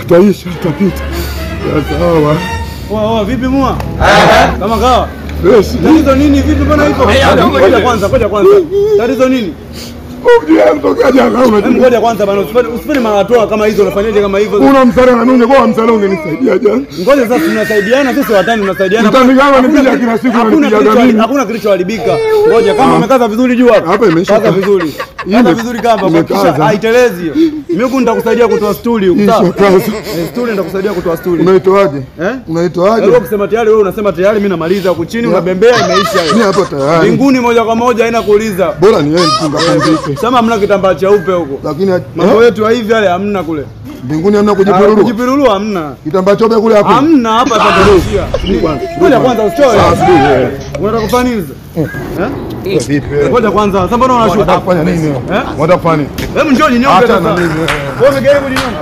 Taisha, tapita. Sawa. Oa, vipi mua? Kama kawa. Tatizo nini vipi mbona hivyo? Ngoja kwanza, ngoja kwanza. Tatizo nini? Ngoja kwanza bana, usifanye maratoa kama hizo, unafanyaje kama hivyo? Una msala na mimi ungekuwa msala ungenisaidia jana. Ngoja sasa tunasaidiana sisi watani, tunasaidiana. Mtani kama nipiga kila siku unanipiga mimi. Hakuna kilichoharibika. Ngoja kama umekaza vizuri juu hapo. Hapa imeisha. Kaza vizuri. Kaza vizuri kama kisha haitelezi hiyo. Mimi huku nitakusaidia kutoa stuli huku. Sawa. Stuli nitakusaidia kutoa stuli. Unaitoaje? Unaitoaje? Wewe ukisema tayari wewe unasema tayari, mimi namaliza huku chini unabembea imeisha hiyo. Mimi hapo tayari. Mbinguni moja kwa moja haina kuuliza. Bora ni yeye mpunga. Sema hamna kitambaa cheupe huko. Lakini mambo yetu hivi yale hamna kule. Mbinguni hamna kujipururu. Kujipururu hamna. Kitambaa cheupe kule hapo. Hamna hapa tutakurushia. Ngoja kwanza usichoe. Unataka kufanya nini sasa? Eh? Vipi? Ngoja kwanza. Sasa mbona unashuka? Unataka kufanya nini? Unataka kufanya nini? Hebu njoo jinyonge sasa. Acha na mimi. Wewe umejaribu jinyonge.